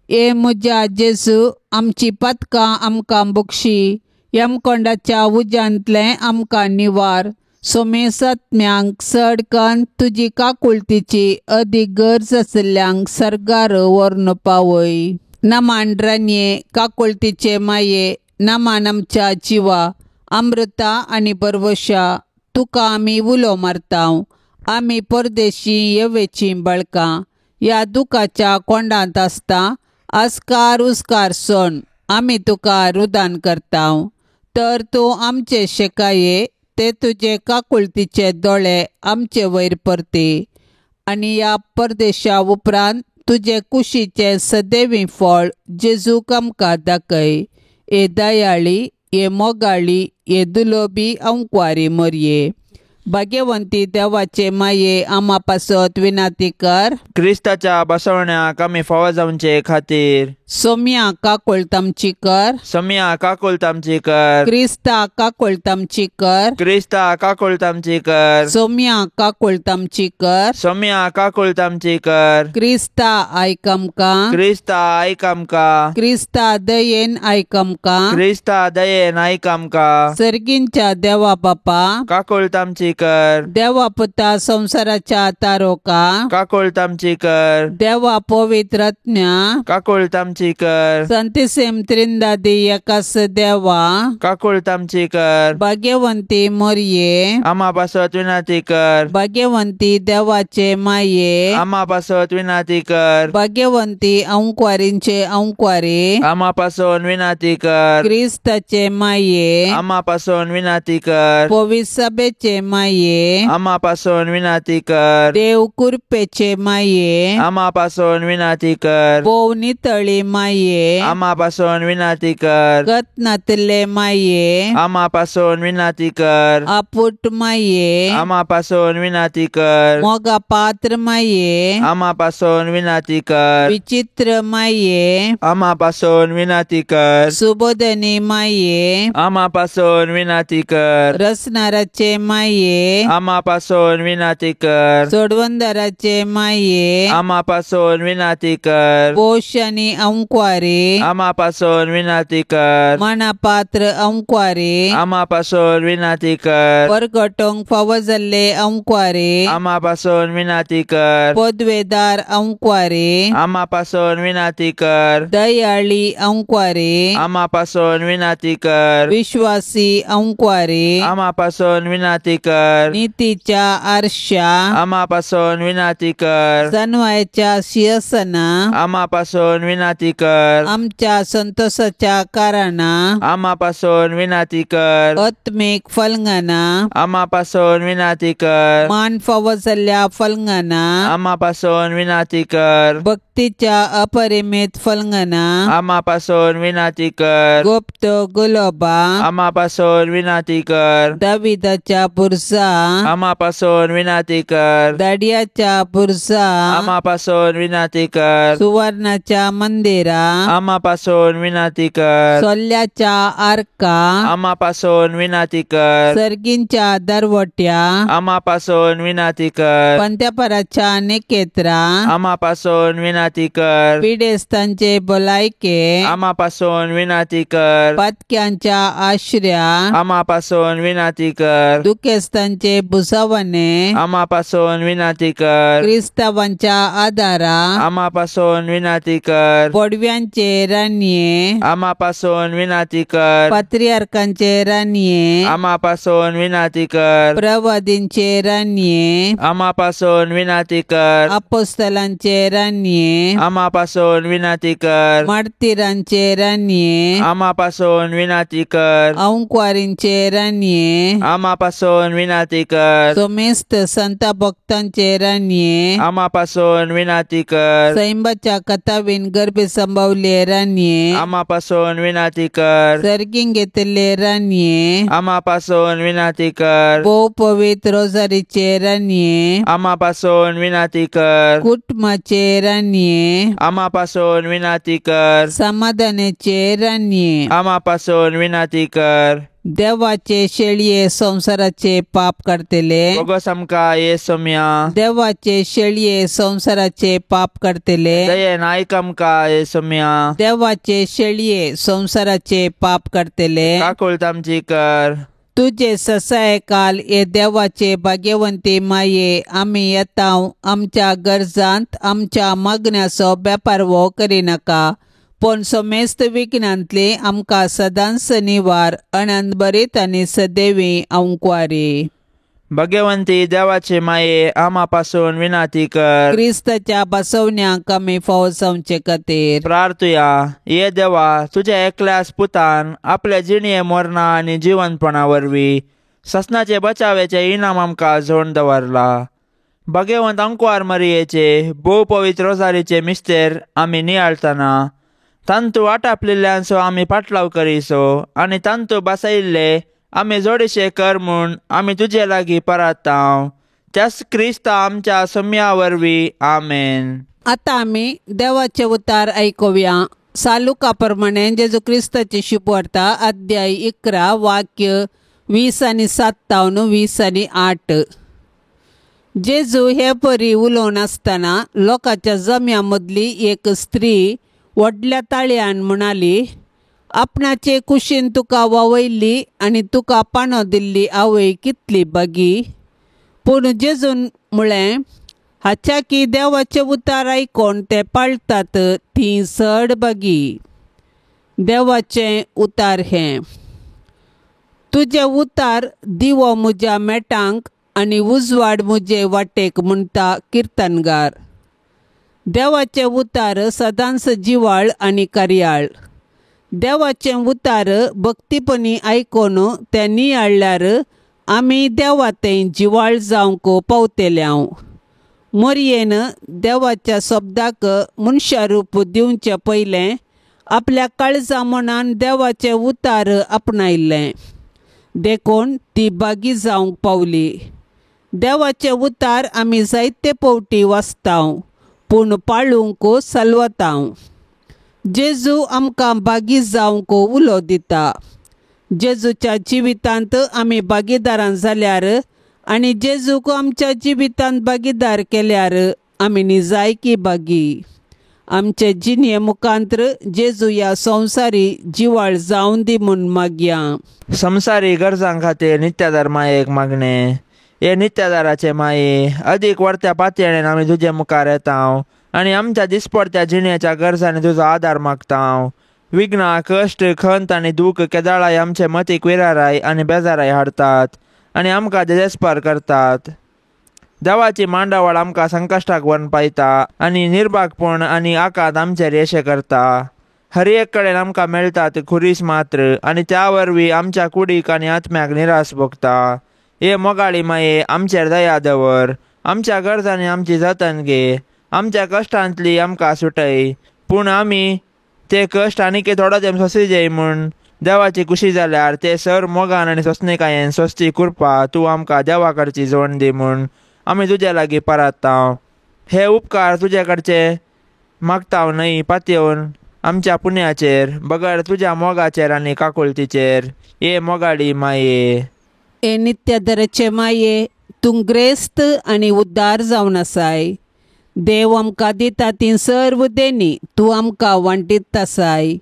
ए म्हज्या जेजू, आमची पातकां आमकां बक्षी, यमकोंडाच्या उज्यांतलें आमकां निवार, सोमेसत्म्यांक चड कन्न तुजी काकुळतीची अदीक गरज आशिल्ल्यांक सर्गार व्हरून पावय. नमान रानये, काकुळतीचे माये, नमान आमच्या जिवा, अमृता आनी बरवशा, तुका आमी उलो मारता. आमी परदेशी येवेचीं बळकां, ह्या दुखाच्या कोंडांत आसता आस्कार उस्कार सोण आमी तुका रुदान करता. तर तूं आमचे शेकाये ते तुजे काकुळतीचे दोळे आमचे वयर परती आनी ह्या परदेशा उपरांत तुजे कुशीचें सदैवी फळ जेजूक आमकां दाखय. हे दयाळी, हे मोगाळी, हे दुलोबी अंकवारी मरये. भाग्यवंती देवाचे माये आमा पासत विनाती कर. क्रिस्ताच्या बसवण्याक आमी फावो जावचे खातीर सोम्या काकुळतामची कर. सोम्या काकुळतामची कर. क्रिस्ता काकुळतामची कर. क्रिस्ता काकुळतामची कर. सोम्या काकुळतामची कर. सोम्या काकुळतामची कर. क्रिस्ता आयक आमकां. क्रिस्ता आयक आमकां. क्रिस्ता दयेन आयक आमकां. क्रिस्ता दयेन आयक आमकां. सर्गींच्या देवा बापा काकुळतामची कर. देवा पुता संवसाराच्या तारोका काकुळतामची कर. देवा पवित्रत्म्या काकुळतामची कर. संतिसेम त्रिंदादी एकास देवा काकुळतामची कर. भाग्यवंती मोरये आमा पासत विनाती कर. भाग्यवंती देवाचे माये आमा पासत विनाती कर. भाग्यवंती अंकवारींचे अंकवारी आमा पासून विनाती कर. क्रिस्ताचे माये आमा पासून विनाती कर. पवित्र सभेचे माये आमा पासून विनाती कर. देव कृपेचे माये आमा पासून विनाती कर. भोव नितळी माये आमा पासून विनाती कर. गतनातले माये आमा पासून विनाती कर. आपुट माये आमा पासून विनाती कर. मोगा पात्र माये आमा पासून विनाती कर. विचित्र माये आमा पासून विनाती कर. सुबोधनी माये आमा पासून विनाती कर. रसनाराचे माये आमा पासून विनाती कर. सोडवंदाराचे माये आमा पासून विनाती कर. पोश आनी अंकवारी आमा पासून विनाती कर. मनापात्र अंकवारी आमा पासून विनाती कर. परगटोंक फावो जाल्ले अंकवारी आमा पासून विनाती कर. पदवेदार अंकवारी आमा पासून विनाती कर. दयाळी अंकवारी आमा पासून विनाती कर. विश्वासी अंकवारी आमा पासून विनाती कर. नितीच्या आरशा आमा पासून विनाती कर. सनवायच्या शिरसना आमा पासून विनाती कर. आमच्या संतोषाच्या कारणा आमा पासून विनाती कर. आत्मीक फलंगना आमा पासून विनाती कर. मान फावो जाल्ल्या फलंगना आमा पासून विनाती कर. भक्तीच्या अपरिमित फलंगना आमा पासून विनाती कर. गुप्त गुलोबा आमा पासून विनाती कर. दाविदाच्या बुरसा आमा पासून विनाती कर. दाडियाच्या बुरसा आमा पासून विनाती कर. सुवर्णाच्या मंदिरा आमा पासून विनाती कर. सोल्ल्याच्या आर्का आमा पासून विनाती कर. सर्गींच्या दरवट्या आमा पासून विनाती कर. पंत्यापराच्या निकेत्रा आमा पासून विनाती कर. पिडेस्तांचे भलायके आमा पासून विनाती कर. पातक्यांच्या आश्र्या आमा पासून विनाती कर. दुखेस्तांचे भुसावणे आमा पासून विनाती कर. क्रिस्तावांच्या आदारा आमा पासून विनाती कर. पडव्यांचे रानये आमा पासून विनाती कर. पात्रियार्कांचे रानये आमा पासून विनाती कर. प्रवादींचे रानये आमा पासून विनाती कर. अपोस्तलांचे रानये आमा पासून विनाती कर. मार्तीरांचे रानये आमा पासून विनाती कर. अंकवारींचे रानये आमा पासून विनाती कर. सोमेस्त संत भक्तांचे रानये आमा पासून विनाती कर. सैंबाच्या कथावीन गर्भे संभवले रानये आमा पासून विनाती कर. सर्गीं घेतले रानये आमा पासून विनाती कर. भोव पवित्र रोजारीचे रानये आमा पासून विनाती कर. कुटुंबाचे रानये आमा पासून विनाती कर. समाधानाचे रानये आमा पासून विनाती कर. देवाचे शेळये संवसाराचे पाप काडटले बोगस आमकां ये सोम्या. देवाचे शेळये संवसाराचे पाप काडटले दयेन आयक आमकां ये सोम्या. देवाचे शेळये संवसाराचे पाप काडटले काकुळतामची कर. तुजे ससाय काल हे देवाचे भाग्यवंती माये आमी येता आमच्या गरजांत आमच्या मागण्याचो बेपारवो करिनाका पूण समेस्त विघ्नांतली आमकां सदांच निवार अनंतभरीत आनी सदैवी अंकवारी. भगवंती देवाचे माये आमा पासून विनाती कर. क्रिस्ताच्या बसवण्याक आमी फावो जावचे खातीर प्रार्थुया. ये देवा, तुझ्या एकल्याच पुतान आपल्या जिणये मरणा आनी जिवनपणा वरवीं ससनाचे बचावेचे इनाम आमकां जोड दवरला. भगवंत अंकवार मरियेचे भोव पवित्र रोजारीचे मिस्तेर आमी नियाळतना तांतू आटापलेल्यांचो आमी पाटलाव करीसो आनी तांतू बसयिल्ले आमी जोडीशे कर म्हूण आमी तुजे लागीं परतांव. त्याच क्रिस्ता आमच्या सम्या वरवीं. आमेन. आतां आमी देवाचे उतार आयकुया. सालुका प्रमाणे जेजू क्रिस्ताची शुभवार्ता अध्याय 11 वाक्य 20 आनी 7 20 आनी 8. जेजू हे परी उलोवन आसतना लोकांच्या जम्या मदली एक स्त्री व्हडल्या ताळयान म्हणाली, आपणाचे कुशीन तुका वावयल्ली आनी तुका पानो दिल्ली आवय कितली बागी. पूण जेजून म्हळें, हाच्या की देवाचे उतार आयकोन ते पाळटात ती चड बागी. देवाचें उतार हें. तुजें उतार दिवो म्हज्या मेटांक आनी उजवाड म्हजे वाटेक म्हणटा किर्तनगार. देवाचें उतार सदांच जिवाळ आनी कार्याळ. देवाचें उतार भक्तीपणी आयकोन तें नियाळ्ळ्यार आमी देवा तें जिवाळ जावंक पावतल्यांव. मोरयेन देवाच्या शब्दाक मनशारूप दिवचें पयलें आपल्या काळजा मनान देवाचें उतार आपणायल्लें, देखून ती बागी जावंक पावली. देवाचें उतार आमी जायते फावटी वाचतांव पूण पाळूंक सलवतांव. जेजू आमकां बागी जावंक उलो दिता. जेजूच्या जिवितांत आमी भागीदारां जाल्यार आनी जेजूक आमच्या जिवितांत भागीदार केल्यार आमी निजायकी बागी. आमचे जिणये मुखांत्र जेजू ह्या संवसारी जिवाळ जावन दी म्हूण मागया. संवसारी गरजां खातीर नित्यादार मायेक मागणें. हे नित्यादाराचे माये, अदीक वर्त्या पातयेणेन आमी तुजे मुखार येतांव आनी आमच्या दिसपडत्या जिणेच्या गरजांनी तुजो आदार मागतांव. विघ्नां, कश्ट, खंत आनी दूख केदाळाय आमचे मतीक विराराय आनी बेजाराय हाडटात आनी आमकां देस्पार करतात. देवाची मांडावळ आमकां संकश्टाक व्हरून पायता आनी निर्भागपण आनी आकांत आमचेर येशे करता. हर एक कडेन आमकां मेळटात खुरीस मात्र आनी त्या वरवीं आमच्या कुडीक आनी आत्म्याक निरास भोगता. हे मोगाळी माये, आमचेर दया दवर. आमच्या गरजांनी आमची जतन घे. आमच्या कश्टांतली आमकां सुटय, पूण आमी ते कश्ट आनीक थोडो तेंप सोंसी म्हूण देवाची खुशी जाल्यार ते सर मोगान आनी सोंसणीकायेन सोंसची कृपा तूं आमकां देवा कडची जोड दी म्हूण आमी तुजे लागीं परतांव. हे उपकार तुजे कडचे मागतांव न्हय पातयेवन आमच्या पुण्याचेर, बगर तुज्या मोगाचेर आनी काकुळतीचेर. हे मोगाडी माये, हे नित्यादराचे माये, तूं ग्रेस्त आनी उद्दार जावन आसाय. देव आमकां दिता ती सर्व देणी तूं आमकां वांटीत आसाय.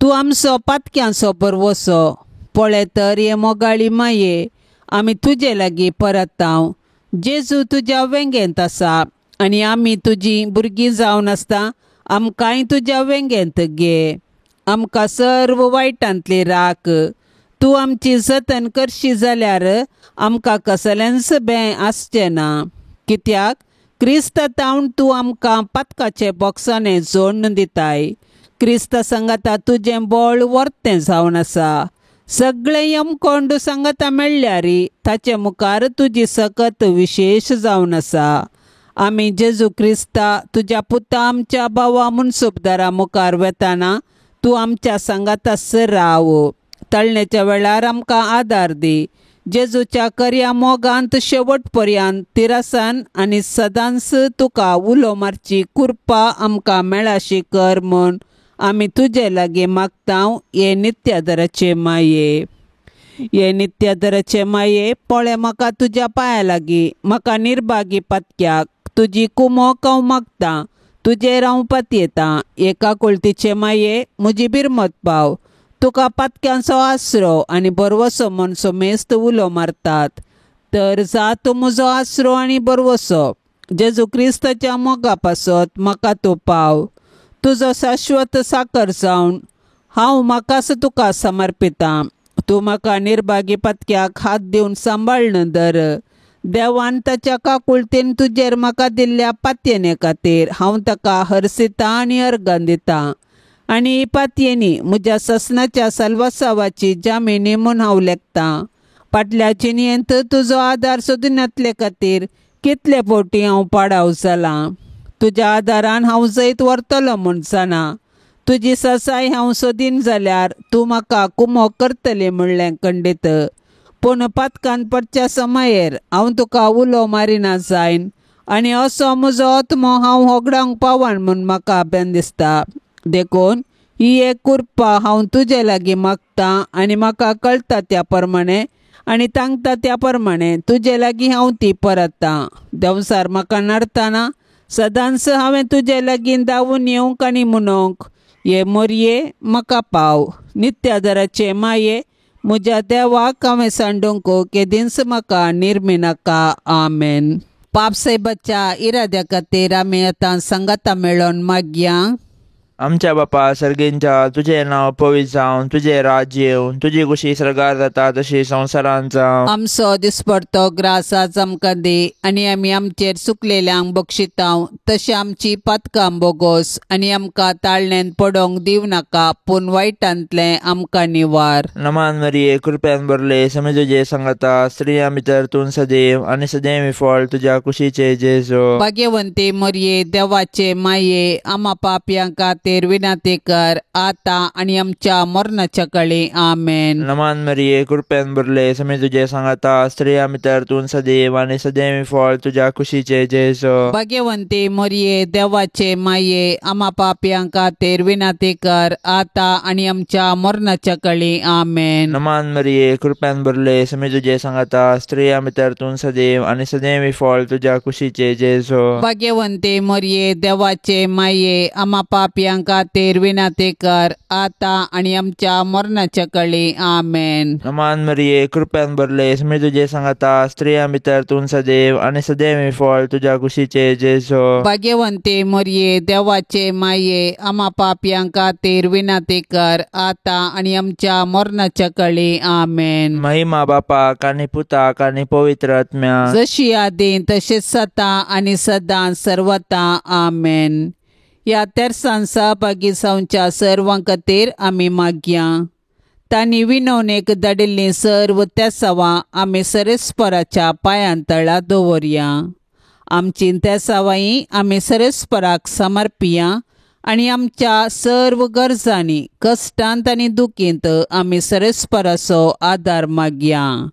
तूं आमचो पातक्यांचो परवसो. पळय तर हे मोगाळी माये, आमी तुजे लागीं परतांव. जेजू तुज्या वेंगेंत आसा आनी आमी तुजी भुरगीं जावन आसता आमकांय तुज्या वेंगेंत घे. आमकां सर्व वायटांतली राख. तूं आमची जतन करशी जाल्यार आमकां कसलेंच बें आसचें ना. कित्याक क्रिस्ता तावन तूं आमकां पातकाचे बॉक्सांनी जोडून दिताय. क्रिस्ता सांगाता तुजें बळ वर्तें जावन आसा. सगळें यमकोंड सांगाता मेळ्ळ्यार ताचे मुखार तुजी सकत विशेश जावन आसा. आमी जेजू क्रिस्ता तुज्या पुता आमच्या भावा मुनसुबदारा मुखार वेताना तूं आमच्या सांगाता राव. तळणेच्या वेळार आमकां आदार दी. जेजूच्या करया मोगांत शेवट पर्यंत तिरासान आनी सदांच तुका उलो मारची कृपा आमकां मेळाशी कर म्हूण आमी तुजे लागीं मागतांव. हे नित्यादराचे माये, हे नित्यादराचे माये, पळय म्हाका तुज्या पांया लागीं, म्हाका निर्भागी पातक्याक तुजी कुमोक हांव मागतां, तुजेर हांव पातयेतां. एका कुळतीचे माये, म्हजी बिरमत पाव. तुका पातक्यांचो आसरो आनी बरवसो म्हूण समेस्त उलो मारतात, तर जा तूं म्हजो आसरो आनी बरवसो. जेजू क्रिस्ताच्या मोगा पासत म्हाका तूं पाव. तुजो शाश्वत साकर जावन हांव म्हाकाच तुका समर्पितां. तूं म्हाका निर्भागी पातक्याक हात दिवन सांबाळ्ळन धर. देवान ताच्या काकुळतीन तुजेर म्हाका दिल्ल्या पातयेने खातीर हांव ताका हरसितां आनी अर्गां दितां. आनी ही पातयेनी म्हज्या ससनाच्या सलवासावाची जामिनी म्हूण हांव लेखतां. फाटल्या जिणयेंत तुजो आदार सोदिनातले खातीर कितले फावटी हांव पाडाव जालां. तुज्या आदारान हांव जैत व्हरतलो म्हूण जाणा. तुजी ससाय हांव सोदीन जाल्यार तूं म्हाका कुमोक करतली म्हणलें खंडीत. पूण पातकान पडच्या समयेर हांव तुका उलो मारिना जायन आनी असो म्हजो आत्मो हांव होगडावंक पावन म्हूण म्हाका अभ्यान दिसता. देखून ही एक कृपा हांव तुजे लागीं मागता आनी म्हाका कळटा त्या प्रमाणे आनी तांकता त्या प्रमाणे तुजे लागीं हांव ती परतता. देंवसार म्हाका नडतना सदांच हांवें तुजे लागीं धांवून येवंक आनी म्हणूंक, ये मोरये म्हाका पाव. नित्यादराचे माये म्हज्या देवाक हांवें सांडूंक केदींच म्हाका निर्मिनाका. आमेन. पापसाहेबाच्या इराद्या खातीर आमी आतां सांगाता मेळोवन मागया. आमच्या बापा सर्गींच्या तुजें नांव पवित्र जावं, तुजें राज्य येवं, तुजी कुशी सर्गार जाता तशी संवसारांत जावं. आमचो दिसपडतो ग्रास आज आमकां दी आनी आमी आमचेर चुकलेल्यांक बक्षितांव तशें आमची पातकां बोगोस आनी आमकां ताळण्यान पडोवंक दिवं नाका, पूण वायटांतलें आमकां निवार. नमान मरिये, कृपेन भरले, समी तुजे सांगाता, स्त्रियां भितर तूं सदैव आनी सदैव फळ तुज्या कुशीचे जेजू. भाग्यवंती मरिये, देवाचे माये, आमा पापयां खातीर विनंती कर आता आनी आमच्या मरणाच्या कळी. आमेन. नमान मरिये, कृपेन भरले, समी तुजे सांगाता, स्त्रियां भितर तूं सदैव आनी सदैव फळ तुज्या कुशीचे जेजू. भाग्यवंती मरिये, देवाचे माये, आमा पापयां खातीर विनंती कर आता आनी आमच्या मरणाच्या कळी. आमेन. नमान मरिये, कृपेन भरले, समी तुजे सांगाता, स्त्रियां भितर तूं सदैव आनी सदैव फळ तुज्या कुशीचे जेजू. भाग्यवंती मरिये, देवाचे माये, आमा पापयां खातीर विनंती कर आता आनी आमच्या मरणाच्या कळी. आमेन. नमान मरिये, कृपेन भरले, समी तुजे सांगाता, स्त्रियां भितर तूं सदैव आनी सदैव फळ तुज्या कुशीचे जेजू. भाग्यवंती मरिये, देवाचे माये, आमा पापयां खातीर विनंती कर आता आनी आमच्या मरणाच्या कळी. आमेन. महिमा बापाक आनी पुताक आनी पवित्र आत्म्याक, जशी आदी तशीच सता आनी सदां सर्वता. आमेन. ह्या तेरसान सहभागी जावच्या सर्वां खातीर आमी मागया. तांणी विनवणेक धाडिल्लीं सर्व तेसावां आमी सरेस्पराच्या पांयां तळा दवरया. आमची तेसावांय आमी सरेस्पराक समर्पिया आनी आमच्या सर्व गरजांनी, कश्टांत आनी दुखींत आमी सरेस्पराचो आदार मागया.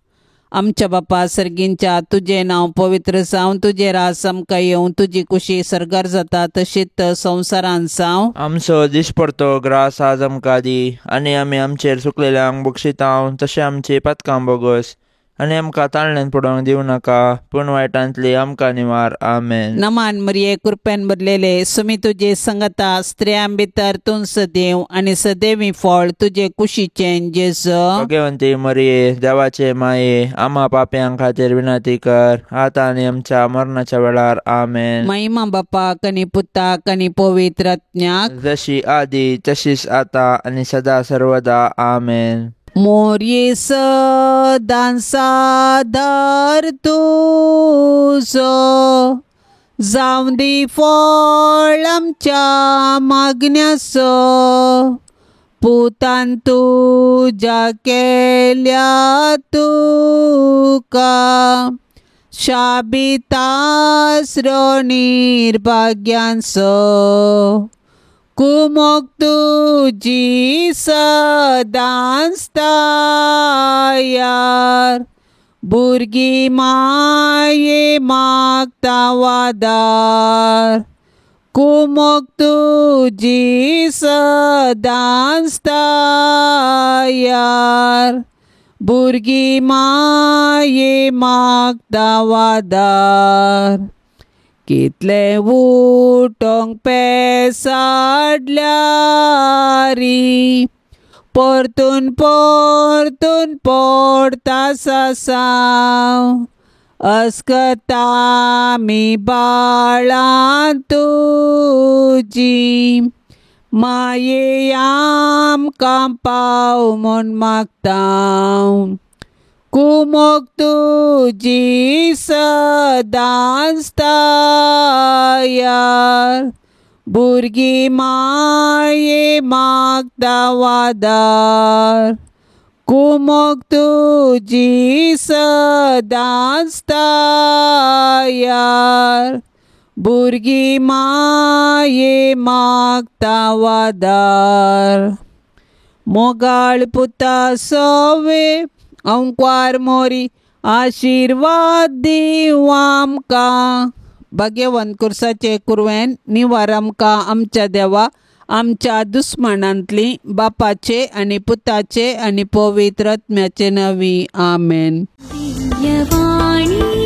आमच्या बापा सर्गींच्या तुजें नांव पवित्र जावं, तुजें राज आमकां येवं, तुजी कुशी सर्गार जाता तशीच संवसारांत जावं. आमचो दिसपडतो ग्रास आज आमकां दी आनी आमी आमचेर चुकलेल्यांक बक्षितांव तशें आमची पातकां बोगस आनी आमकां ताळण्यान पडोवंक दिवं नाका, पूण वायटांतली आमकां निवार. आमेन. नमान मरिये, कृपेन भरलेले, सुमी तुजे संगता, स्त्रियां भितर तूं सदैव आनी सदैवी फळ तुजे कुशीचें जेजू. भाग्यवंती मरिये, देवाचे माये, आमा पापयां खातीर विनंती कर आतां आनी आमच्या मरणाच्या वेळार. आमेन. महिमा बापाक आनी पुताक आनी पवित्र आत्म्याक, जशी आदी तशीच आतां आनी सदा सर्वदा. आमेन. मोरये सदां सादर तुजो, जावं दी फळ आमच्या मागण्याचो, पुतान तुज्या केल्या तुका शाबितासरो निर्भाग्यांचो. कुमोक तुजी सदांच तयार, भुरगीं माये मागता वादार. कुमोक तुजी सदांच तयार, भुरगीं माये मागता वादार. कितले उठोंक पेसाडल्यारी, परतून परतून पडता सासांव, अस्कता आमी बाळां तुजी, माये आमकां पाव म्हूण मागता. कुमोक तुजी सदांच तयार, भुरगीं माये मागता वादार. कुमोक तुजी सदांच तयार, भुरगीं माये मागता वादार. मोगाळ पुता सोवे अंकवार मोरी आशिर्वाद दिवं आमकां. भाग्यवंत कुर्साचे कुरवेन निवार आमकां आमच्या देवा आमच्या दुस्मानांतली बापाचे आनी पुताचे आनी पवित्र आत्म्याचे नवी. आमेन. दिव्यवाणी.